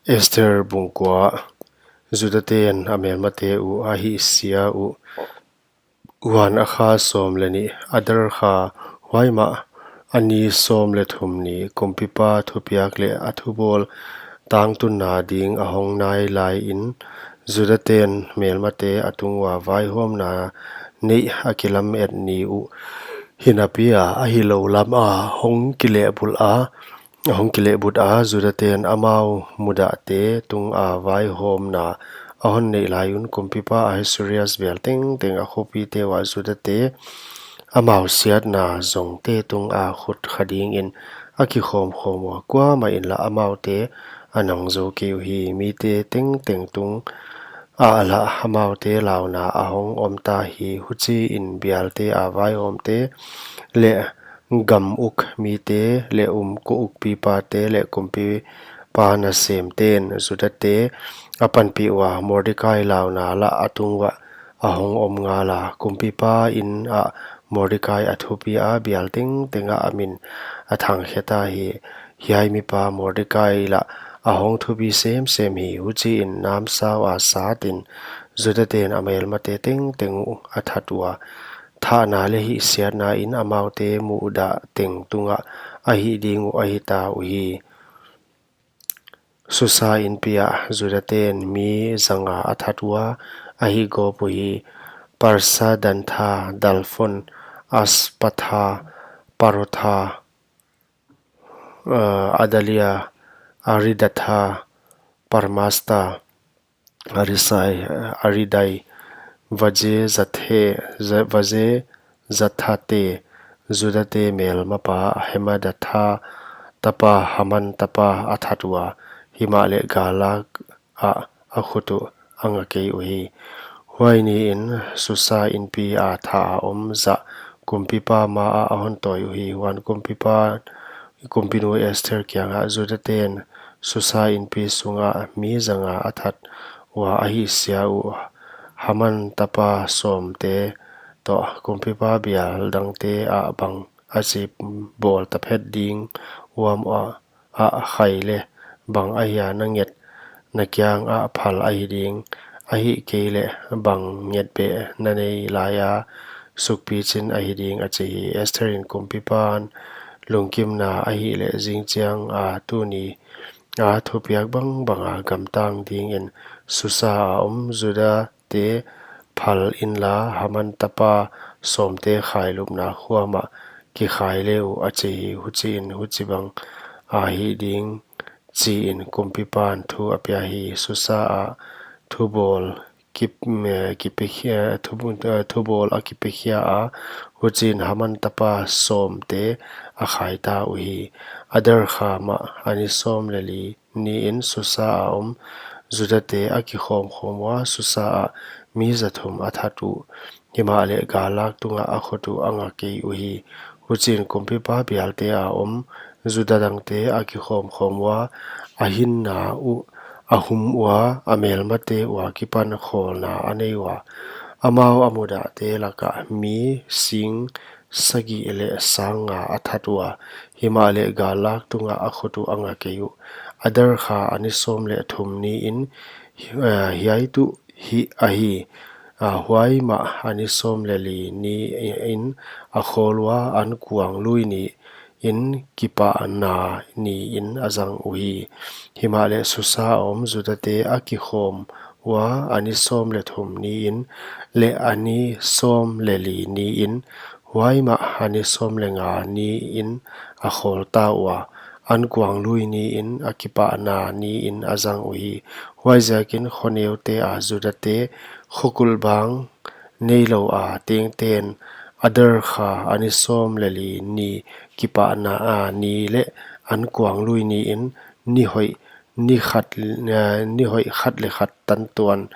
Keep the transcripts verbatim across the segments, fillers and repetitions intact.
Esther bung kua. Judaten a melmate uh a hihsia uh. Huan a kha sawm leh nih, Adar kha, huai mah a ni sawm leh thum ni, kumpipa thupiak leh a thubawl tangtunna ding a hong nai laiin, Judaten melmate a tung ua vaihawmna neih a kilamet ni uh. Hinapi a, a hilou lam a hong kilehbulh a, hong kilehbut a, Judaten amau mudahte tunga vaihawmna a hon neih lai un, kumpipa Ahasuerus bial tengteng a khopite ua Judate amau siatna zongte tunga khut kha dingin a kikhawmkhawm ua, kuamah in lah amaute a nang zou kei uhi. Mite tengteng tung ah lah amaute launa a hong omta hi. Huchiin bialte a vaihawmte leh gam uk mite leh um ko ukpipate leh kumpipa nasemten Judate a panpih ua, Mordekai launa lah a tung uah a hong om ngala. Kumpipa in ah Mordekai a thupi a, bial tengteng ah a min a thangkheta hi. Hiai mipa Mordekai lah a hong thupi semsem hi. Huchiin namsau a satin Judaten a melmate tengteng uh a that ua, thahna leh hihsiatna in amaute mudah teng tungah a hih ding uh a hita uhi. Susa inpi ah Judaten mi zanga a that ua, a hihgawp uhi. Parsa, Dantha, Dalfon, Aspatha, Parotha, uh, Adalia, Aridatha, Parmasta, Arisai, Aridai, Vaje Zathe, Za-, Vaje Zathate, Judate melmapa Hamadatha tapa Haman tapa a that ua, himahleh galak ah a khut uh a nga kei uhi. Huai niin Susa inpi a thah a om zah kumpipa ma ah a hon tawi uhi. Huan kumpipa, kumpinu Esther kiangah, Judaten Susa inpi sungah mi zanga a that ua a hihsia uh Haman tapa sawmte toh kumpipa bial dangte ah bang a chi bawl ta phet ding uam ua, ah khai leh bang ahia na nget, na kiangah phal ahi ding, ahihkeileh bang nget beh na nei laia sukpichin ahi ding, a chi hi. Esther in kumpipan lungkimna ahihleh zingchiang a tuni a thupiak bangbang a gamtang dingin Susa a om Judate phal inla, Haman tapa sawmte khailupna khuamah kikhai le uh, a chi hi. Huchiin huchibang a hih ding chiin kumpipan thu a pia hi. Susa ah thubawl kip-, eh, kipekhia, thubu-, eh, thubawl a kipekhia a, huchiin Haman tapa sawmte a khaita uhi. Adar kha mah a ni sawm leh li niin Susa a om Judate a kikhawmkhawm ua, Susa ah mi zathum a that uh. Himahleh galak tungah a khut uh a nga kei uhi. Huchiin kumpipa bialte a om Juda dangte a kikhawmkhawm ua, a hinna uh a hum ua, a melmate ua kipan khawlna a nei ua, amau a mudahte lakah mi sing sagih leh sang nga a that ua, himahleh galak tungah a khut uh a nga kei uh. Adar kha a ni sawm leh thum niin, eh, hiai tuh hih ahi. Ah, huai mah a ni sawm leh li niin a khawl ua, ankuang lui niin kipahna niin a zang uhi. Himahleh Susa a om Judate a kikhawm ua, a ni sawm leh thum niin leh a ni sawm leh li niin, huai mah a ni sawm leh nga niin a khawlta ua, ankuang lui niin a kipahna niin a zang uhi. Huaiziakin kho neute a Judate khokulbang neilou a tengten Adar kha a ni sawm leh li ni, kipahna a ni leh ankuang lui niin ni hoih, ni khat, eh, ni hoih khat leh khat tantuan,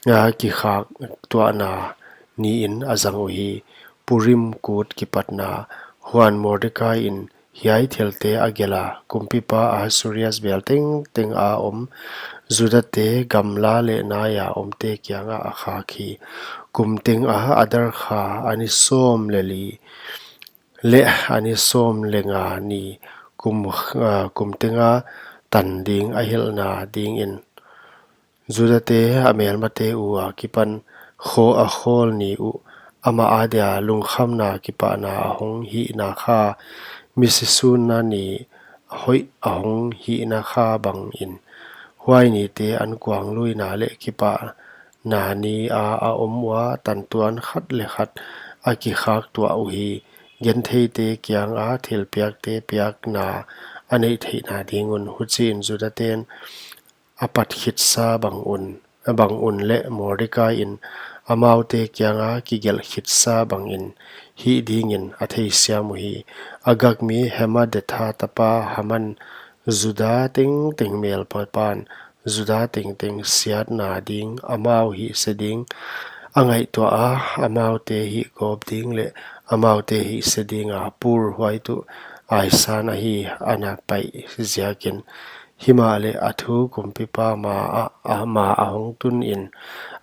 eh, kikhaktuahna niin a zang uhi. Purim kut kipatna. Huan Mordekai in hiai thilte a gelh a, kumpipa Ahasuerus bial tengteng a om Judate gamla leh naia omte kiangah a khak hi. Kum teng a Adar kha a ni sawm leh li leh a ni sawm leh nga ni, kum, ah, kum teng a tan ding a hilhna dingin, Judate a melmate uh a kipan kho a khawl ni uh, amah adia lungkhamna kipahna a hong hihna kha, misisunna ni hoih a hong hihna kha bangin, huai nite ankuangluina leh kipahna ni a a om ua, tantuan khat leh khat a kikhaktuah uhi. Gentheite kianga thilpiakte piakna a neih theihna ding un, huchiin Judaten a pat khitsa bang un, bang un leh Mordekaiin amaute kianga kigelh khitsa bangin hih dingin a theisiam uhi. Agag mi Hammedatha tapa Haman, Juda tengteng melmapan, Juda tengteng siatna ding amau hihse ding a ngaihtuah a, amaute hihgawp ding leh amaute hihse dinga Pur, huai tuh aisan ahi, ana paih ziakin. Himahleh a thu kumpipa ma a, a ma a hong tunin,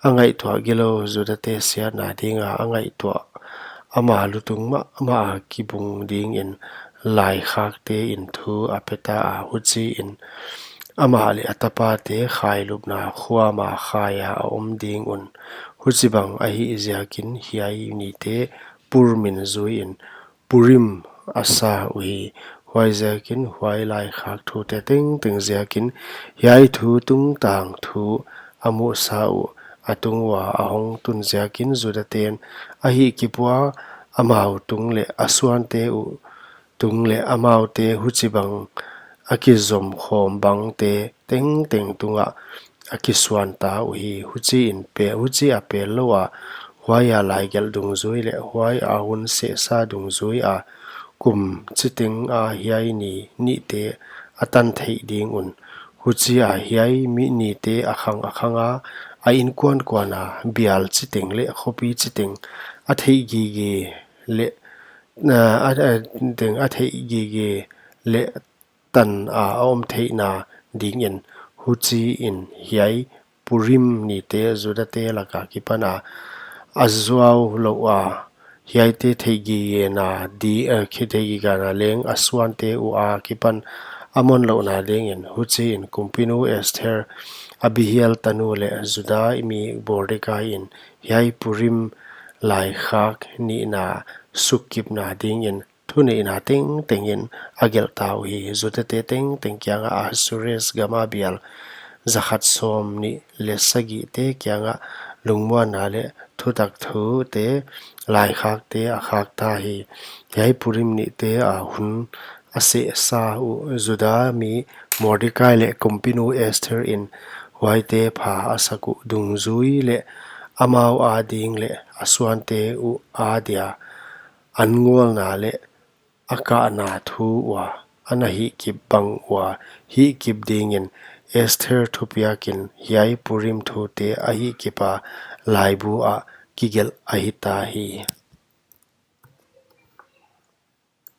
a ngaihtuah gilou Judate siatna dinga a ngaihtuah, ama lutung mahmah a kibung dingin laikhaktein thu a peta a, huchiin amah leh a tapate khailupna khuama khaia a om ding un. Huchibang ahih ziakin hiai nite Pur min zuiin Purim a sa uhi. Huaiziakin huai laikhak thute tengteng ziakin hiai thu tungtang thu a muhsa uh, a tung ua a hong tun ziakin Judaten a hihkip ua, amau tung leh a suante uh tung leh amaute huchibang a kizomkhawm bangte tengteng tungah a kisuanta uhi. Huchiin pe, huchia pelloua, huaia laigelh dungzui leh huaia hun sehsa dungzuia kum chitenga hiai ni nihte a tan theih ding un. Huchia hiai mi nite a khang a khanga, a inkuankuana bial chiteng leh khopi chiteng a theihgige leh, a, a, a, teng a theihgige leh tana a om theihna dingin, huchiin hiai Purim nite Judate laka kipana a zuau louh a, hiaite theihgigena di, eh, khi theihgigena leng a suante uh a kipan a mon louhna dingin, huchiin kumpinu Esther, Abihail tanu leh Juda mi Mordekaiin hiai Purim laikhak nihna sukkipna dingin thuneihna tengtengin a gelhta uhi. Judate tengteng kianga Ahasuerus gama bial zakhat sawmnih leh sagihte kianga lungmuanna leh thutak thute laikhakte a khakta hi. Hiai Purim nihte a hun a sehsa uh Juda mi Mordekai leh kumpinu Estherin huaite pha a sak uh dungzui leh amau ading leh a suante uh adia an ngawlna leh a kahna thu ua ana hihkip bang ua hihkip dingin Esther thupiakin hiai Purim thute a hihkipa laibu ah kigelh ahita hi.